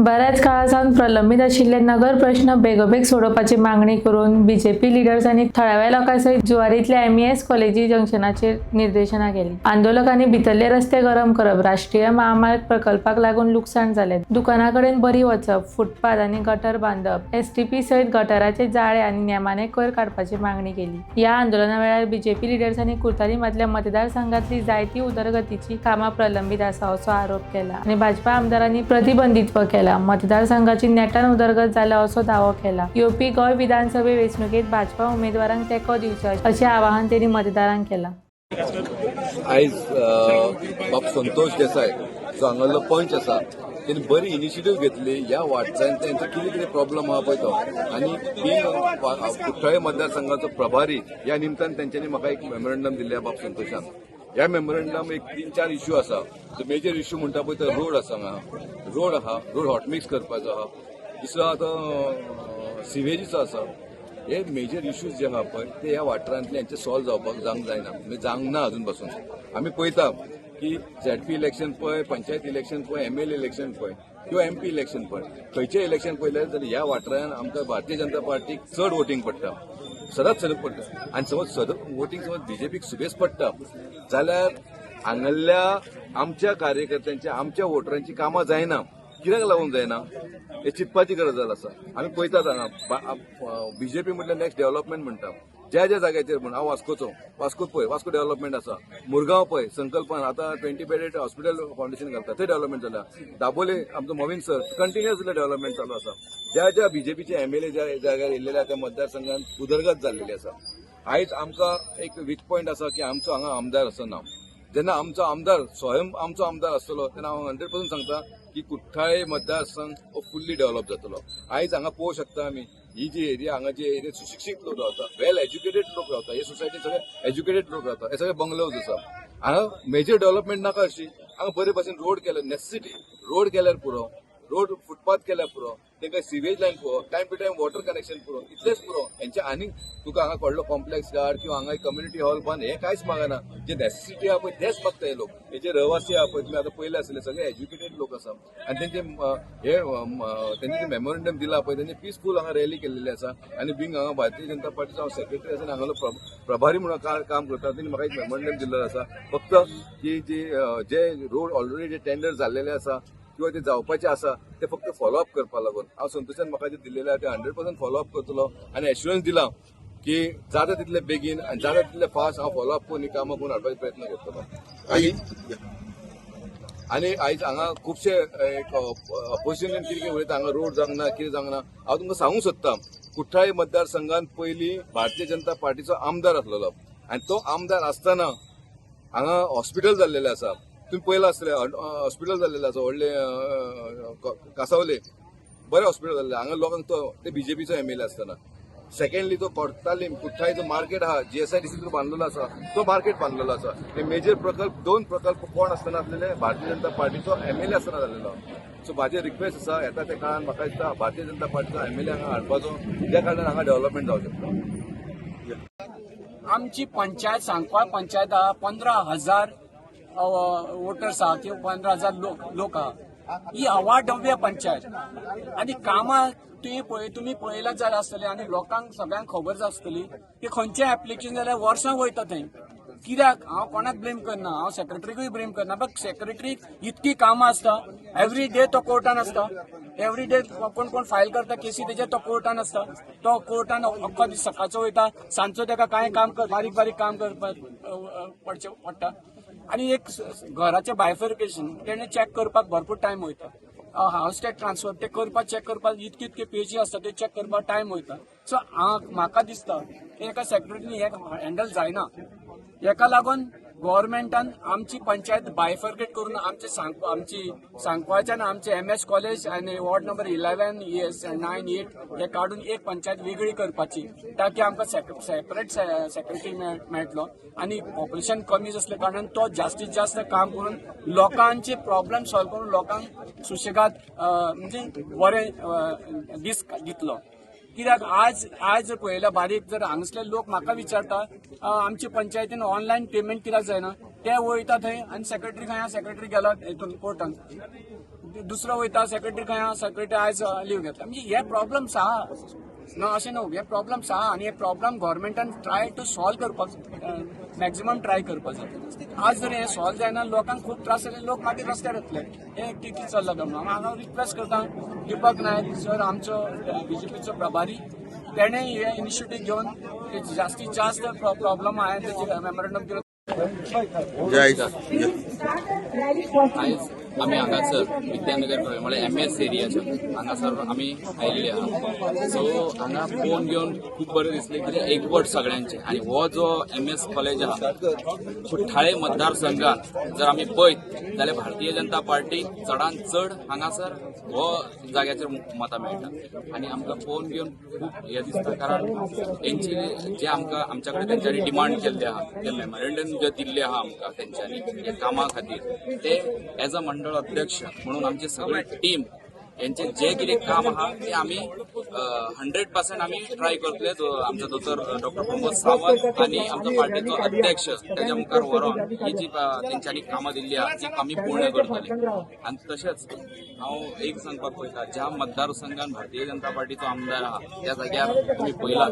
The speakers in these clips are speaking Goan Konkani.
बऱ्याच काळा सावन प्रलंबीत आशिल्ले नगर प्रश्न बेगोबेग सोडोवपाची मागणी करून बीजेपी लिडर्स आनी थळाव्या लोकां सयत जुवारींतल्या एमईएस कॉलेजी जंक्शनाचेर निर्देशनां केली. आंदोलकांनी भितरले रस्ते गरम करप, राष्ट्रीय महामार्ग प्रकल्पाक लागून लुकसाण जालें, दुकाना कडेन बरी वचप, फुटपाथ आनी गटर बांदप, एसटीपी सयत गटराचे जाळे आनी नेमाने कोयर काडपाची मागणी केली. ह्या आंदोलना वेळार बीजेपी लिडर्सांनी कुठ्ठाळी मतदारसंघातली जायती उदरगतीची कामां प्रलंबीत आसा असो आरोप केला आनी भाजपा आमदारांनी प्रतिबंधित्व केला. मतदारसंघाची नेटान उदरगत जाल्या असो दावो केला. येवपी गोंय विधानसभे वेंचणुकेत भाजपा उमेदवारांक तेंको दिवचो अशें आवाहन त्यांनी मतदारांक केला. आयज बाब संतोष देसाय जो हांगासरलो पंच आसा, तेणी बरी इनिशिएटीव घेतली. ह्या वाठारांत तेंचो कितें कितें प्रॉब्लम आहा पळय तो, आनी बींग कुठ्ठाळे मतदारसंघाचो प्रभारी ह्या निमतान तेंच्यांनी म्हाका एक मेमोरंडम दिल्लें बाब संतोषान. ह्या मेमोरंडम एक तीन चार इश्यू आसा. मेजर इश्यू म्हणटा पळय तो रोड आसा. हांगा रोड आहा, रोड हॉटमिक्स करपाचो आहा. दुसरो आतां सिवेजीचो आसा. हे मेजर इश्यूज जे आहा पळय ते ह्या वाठारांतले यांचे सॉल्व जावपाक जावंक जायना, म्हणजे जावंक ना अजून पासून. आमी पळयता की झेडपी इलेक्शन पळय, पंचायत इलेक्शन पळय, एमएलए इलेक्शन पळय किंवा एमपी इलेक्शन पळय, खंयचें इलेक्शन पळयलें जाल्यार ह्या वाठारांत आमकां भारतीय जनता पार्टीक चड वोटींग पडटा, सदांच सदांच पडटा. आनी समज सदां वोटींग समज बीजेपीक सुबेज पडटा जाल्यार हांगासरल्या आमच्या कार्यकर्त्यांची, आमच्या वोटरांची कामां जायना. कित्याक लागून जायना हे चिंतपाची गरज आसा. आमी पळयतात हांगा बीजेपी म्हटल्यार नेक्स्ट डेव्हलपमेंट म्हणटा. ज्या ज्या जाग्याचेर म्हण हांव वास्कोचो, वास्को पळय, वास्को डेव्हलपमेंट आसा. मुरगांव पळय, संकल्पन आतां 20 बेडेड हॉस्पिटल फावंडेशन घालता, थंय डेव्हलपमेंट जाला. दाबोले आमचो मोविन सर कंटिन्युअसली डेव्हलपमेंट चालू आसा. ज्या ज्या बीजेपीचे एमएलए ज्या जाग्यार येयल्ले आहा त्या मतदारसंघात उदरगत जाल्लेली आसा. आयज आमकां एक वीक पॉयंट आसा की आमचो हांगा आमदार आसना. जेन्ना आमचो आमदार स्वयं आमचो आमदार आसतलो तेन्ना हांव 100% सांगता की कुठ्ठाळे मतदारसंघ हो फुल्ली डेव्हलप जातलो. आयज हांगा पळोवंक शकता आमी, ही जी एरिया, हांगा जी एरिया सुशिक्षीत लोक रावता, वेल एज्युकेटेड लोक रावता. हे सोसायटी सगळे एज्युकेटेड लोक रावता. हे सगळे बंगलोज आसा. हांगा मेजर डेव्हलपमेंट नाका अशी. हांगा बरे भाशेन रोड केले, नेसेसिटी रोड केल्यार पुरो, रोड फुटपाथ केल्यार पुरो, तांकां सिवेज लायन पुरो, time to time water connection पुरो, इतलेच पुरो. हेंचे आनीक तुका हांगा व्हडलो कॉम्प्लेक्स काड किंवा हांगा कम्युनिटी हॉल बांद हें कांयच मागना. जे नेसेसिटी आहा पळय तेच मागता हे लोक. हे जे रहिवासी आहा पळय, तुमी आतां पयले आसले, सगळे एज्युकेटेड लोक आसा. आनी तेंचे हे तेंचे जे मेमोरंडम दिला पळय, तेंचे पिसफूल हांगा रॅली केल्लेली आसा. आनी बींग हांगा भारतीय जनता पार्टीचो हांव सेक्रेटरी आसा आनी हांगालो प्रभारी म्हणून काम करता, तेणी म्हाका एक मेमोरंडम दिल्लेलो आसा. फक्त की जी जे रोड ऑलरेडी जे टेंडर जाल्लेले आसा किंवा ते जावपाचे आसा ते फक्त फॉलोअप करपा लागून हांव संतोषान म्हाका जे दिल्लेले आहा ते 100% फॉलोअप करतलो आनी एश्युरन्स दिला की जाता तितले बेगीन आनी जाता तितले फास्ट हांव फॉलोअप करून ही कामां करून हाडपाचो प्रयत्न करतलो. आनी आयज हांगा खुबशे एक अपोजिशन कितें कितें उलयता, हांगा रोड जावंक ना, कितें जावंक ना. हांव तुमकां सांगूंक सोदता, कुठ्ठाळे मतदारसंघात पयलीं भारतीय जनता पार्टीचो आमदार आसलेलो आनी तो आमदार आसतना हांगा हॉस्पिटल जाल्लेलें आसा. तुमी पळयलां आसतलें, हॉस्पिटल जाल्लेलें आसा व्हडलें, कासावले बरें हॉस्पिटल जाल्लें हांगा लोकांक. तो ते बीजेपीचो एमएलए आसतना. सेकंडली तो कोर्तालीम कुठ्ठाळीचो मार्केट आहा, जीएसआयडीसी थ्रू बांदलेलो आसा, तो मार्केट बांदलेलो आसा. हे मेजर प्रकल्प, दोन प्रकल्प कोण आसतना आसलेले? भारतीय जनता पार्टीचो एमएलए आसतना जाल्लेलो. सो म्हाजे रिक्वेस्ट आसा, येता त्या काळान म्हाका दिसता भारतीय जनता पार्टीचो एमएलए हांगा हाडपाचो, ज्या कारणान हांगा डेव्हलपमेंट जावं शकता. आमची पंचायत सांकवाळ पंचायत आहा, 15,000 वोटर्स आहा किंवा 15,000 लोक लोक आहा. ही अवाढव्य पंचायत आनी कामां तुमी पळयलां जाल्यार आसतलें आनी लोकांक सगळ्यांक खबर आसतली की खंयचें एप्लिकेशन जाल्यार वर्सां वयता थंय. कित्याक हांव कोणाक ब्लेम करना, हांव सेक्रेटरीकूय ब्लेम करना, बट सेक्रेटरीक इतकी कामां आसता, एवरी डे तो कोर्टान आसता, एवरी डे कोण कोण फायल करता केसी तेजेर तो कोर्टान आसता. तो कोर्टान अख्खो दीस सकाळचो वयता, सांजचो ताका कांय काम बारीक बारीक काम करपाक पडचें पडटा. आनी एक घराचें बायफर्केशन तेणे चॅक करपाक भरपूर टायम वयता. हावस टॅक्स ट्रान्सफर ते करपाक, चॅक करपाक इतके इतके पेजी आसता, ते चॅक करपाक टायम वयता. सो म्हाका दिसता की एका सेक्रेटरीन हे हँडल जायना. हेका लागून गव्हर्मेंटान आमची पंचायत बायफर्केट करून आमचे आमची सांकवाळच्यान आमचे एमएस कॉलेज आनी वॉर्ड नंबर 11 एस 9 8 हे काडून एक पंचायत वेगळी करपाची, ताकी आमकां सेपरेट सेक्रेटरी मेळटलो आनी पॉप्युलेशन कमी आसल्या कारणान तो जास्तीत जास्त काम करून लोकांचे प्रॉब्लेम सॉल्व करून लोकांक सुशेगाद म्हणजे बरे दीस दितलो. कित्याक आज आज जर पळयल्यार बारीक जर हांगासले लोक म्हाका विचारता, आमचे पंचायतीन ऑनलायन पेमेंट कित्याक जायना? ते वयता थंय आनी सेक्रेटरी खंय आहा, सेक्रेटरी गेला हितून कोर्टान, दुसरो वयता सेक्रेटरी खंय आहा, सेक्रेटरी आयज लीव घेतला. म्हणजे हे प्रॉब्लम्स आहा ना, अशें न्हू, हे प्रॉब्लम्स आहा आनी हे प्रॉब्लम गव्हर्मेंटान ट्राय टू सॉल्व करपाक, मॅक्झिमम ट्राय करपाक जाय. आज जर हे सॉल्व जायना, लोकांक खूब त्रास जाले, लोक मागीर रस्त्यार येतले. हे कितें चल्लां काय म्हणून हांव रिक्वेस्ट करता दीपक नायक सर, आमचो बीजेपीचो प्रभारी, तेणे हे इनिशिएटीव घेवन जास्तीत जास्त प्रॉब्लम आहा तेजे मेमोरेंडम दिलो. आयज आमी हांगासर विद्यानगर म्हळ्यार एमएस एरियाच्या हांगासर आमी आयिल्ले आहा. सो हांगा पळोवन घेवन खूब बरें दिसलें, कित्याक एकवट सगळ्यांचे. आनी हो जो एमएस कॉलेज आहा, कुठ्ठाळे मतदारसंघात जर आमी पळयत जाल्यार भारतीय जनता पार्टी चडान चड हांगासर हो जाग्याचेर मतां मेळटा. आनी आमकां पळोवन घेवन खूब हें दिसता, कारण तेंची जे आमकां आमच्या कडेन तेंच्यांनी डिमांड केल्ले आहा, ते मेमोरेंडम जे दिल्ले आहा आमकां तेंच्यांनी हे कामा खातीर, ते एज अ मंडळ अध्यक्ष म्हणून आमची सगळी टीम यांचे जे कितें काम आहा ते आमी 100% आमी ट्राय करतले. आमचो दोतोर डॉक्टर प्रमोद सावंत आनी आमचो पार्टीचो अध्यक्ष तेच्या मुखार व्हरोन ही जी तेंच्यांनी कामां दिल्ली आहा ती आमी पूर्ण करतले. आनी तशेंच हांव एक सांगपाक पळयता, ज्या मतदारसंघान भारतीय जनता पार्टीचो आमदार आहा त्या जाग्यार तुमी पळयलात,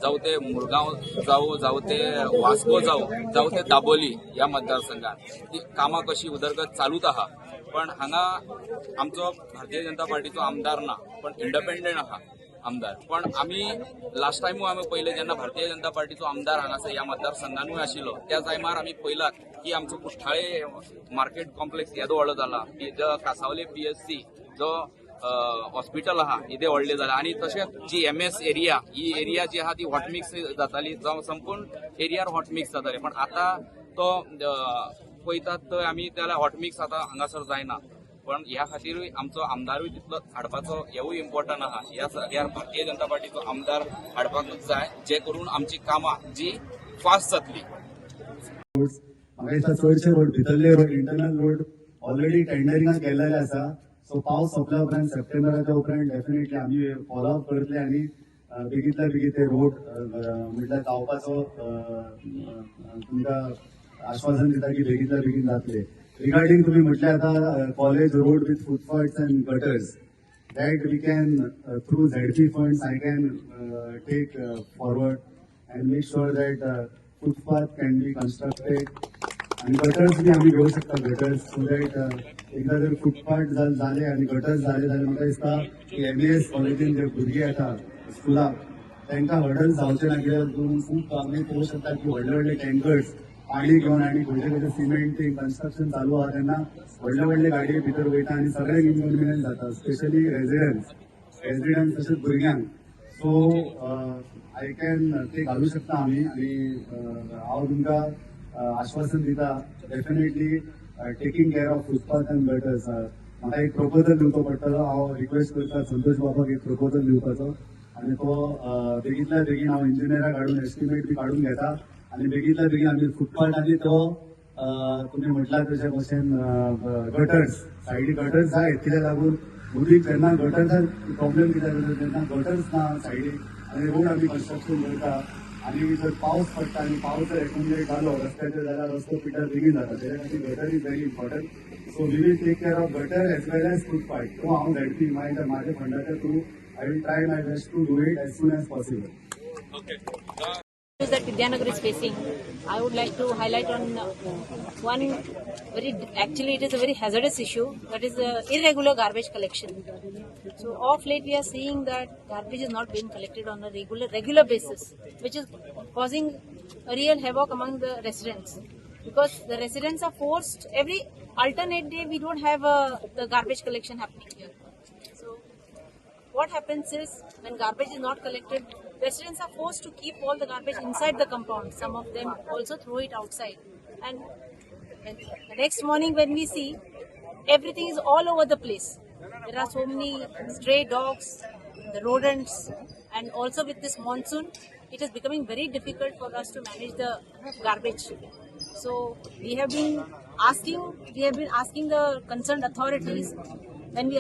जावं ते मुरगांव जावं, जावं ते वास्को जावं, जावं ते दाबोली, ह्या मतदारसंघात ती कामां कशी उदरगत चालूच आहा. पण हांगा आमचो भारतीय जनता पार्टीचो आमदार ना, पण इंडिपेंडंट आहा आमदार. पण आमी लास्ट टायमूय आमी पळयलें, जेन्ना भारतीय जनता पार्टीचो आमदार हांगासर ह्या मतदारसंघानूय आशिल्लो त्या टायमार आमी पळयलात की आमचो कुठ्ठाळे मार्केट कॉम्प्लेक्स येदो व्हडलो जाला, कासावले पीएचसी जो हॉस्पिटल आहा येदे व्हडलें जालां. आनी तशेंच जी एमएस एरिया, ही एरिया जी आहा ती हॉटमिक्स जाताली, जावं संपूर्ण एरियार हॉटमिक्स जाताले. पण आतां तो पळयतात थंय आमी त्याला हॉटमिक्स आतां हांगासर जायना. पण ह्या खातीरूय आमचो आमदारूय तितलो हाडपाचो हेवूय इम्पॉर्टंट आहा. ह्या जाग्यार भारतीय जनता पार्टीचो आमदार हाडपाकूच जाय, जे करून आमची कामां जी फास्ट जातली. म्हाका दिसता चडशे रोड, भितरले रोड, इंटरनल रोड ऑलरेडी टेंडरिंगाक केल्लेले आसा. सो पावस सोंपल्या उपरांत, सप्टेंबराच्या उपरांत डेफिनेटली आमी फॉलो अप करतले आनी बेगीतल्या बेगीन ते रोड म्हटल्यार जावपाचो तुमकां आश्वासन दिता की बेगीतल्या बेगीन जातले. रिगार्डिंग तुमी म्हटलें आतां college road with footpaths and gutters, that we can through ZP funds I can take forward and make sure that footpath can be constructed आणि गटर्स बी आमी घेवंक शकता, गटर्स, सो that एकदा जर फुटपाथ जाले आनी गटर्स जाले जाल्यार म्हाका दिसता की एमएस कॉलेजीन जे भुरगे येता स्कुलाक तांकां हर्डल्स जावचे ना. कित्याक खूब आमी पळोवंक शकता की व्हडले व्हडले टँकर्स पाणी घेवन आनी खंयचे खंयचे सिमेंट कन्स्ट्रक्शन चालू आहा तेन्ना व्हडले व्हडले गाडये भितर वयता आनी सगळ्यांक इनकन्विनियन्स जाता, स्पेशली रेजिडंट्स तशेंच भुरग्यांक. सो I can ते घालूं शकता आमी आनी हांव तुमकां आश्वासन दिता, definitely taking care of footpath and gutters. म्हाका एक प्रपोजल दिवचो पडटलो. हांव रिक्वेस्ट करता संतोष बाबाक एक प्रपोजल दिवपाचो आनी तो बेगीतल्या बेगीन हांव इंजिनियराक हाडून एस्टिमेट बी काडून घेता आनी बेगीतल्या बेगीन आमी फुटपाथ आनी तो तुमी म्हटला तशे भशेन गटर्स, सायडी गटर्स जाय. कित्याक लागून उदीक जेन्ना गटर्साक प्रॉब्लेम कित्याक जाता, तेन्ना गटर्स ना सायडीक आनी रोड आमी कन्स्ट्रक्शन करता आनी जर पावस पडटा आनी पावस जर एक्युमुलेट जालो रस्त्याचेर जाल्यार रस्तो पिड्ड्यार बेगीन जाता. तेच्या खातीर gutter is very important, so we will take care of gutter as well as footpath. तो हांव झेडपी मागीर म्हाज्या फंडाच्या through I will try my best to do it as soon as possible. Issues that Vidyanagar is facing, I would like to highlight on one very, actually it is a very hazardous issue, that is irregular garbage collection. So off late we are seeing that garbage is not being collected on a regular basis, which is causing a real havoc among the residents. Because the residents are forced, every alternate day we don't have the garbage collection happening here. So what happens is, when garbage is not collected, residents are forced to keep all the garbage inside the compound. Some of them also throw it outside. And when, the next morning when we see, everything is all over the place. There are so many stray dogs, the rodents, and also with this monsoon, it is becoming very difficult for us to manage the garbage. So we have been asking the concerned authorities. When we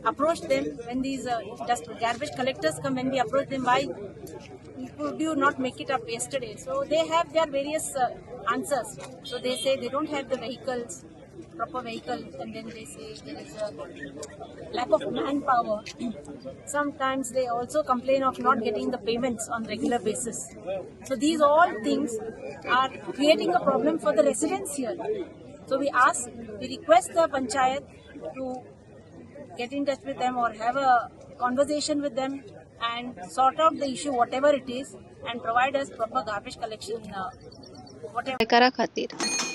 approach them, when these dust garbage collectors come, when we approach them, why could you not make it up yesterday? So they have their various answers. So they say they don't have the vehicles, proper vehicle, and then they say there is a lack of manpower. Sometimes they also complain of not getting the payments on regular basis. So these all things are creating a problem for the residents here. So we request the panchayat to get in touch with them or have a conversation with them and sort out the issue, whatever it is, and provide us proper garbage collection, whatever. करा खातीर.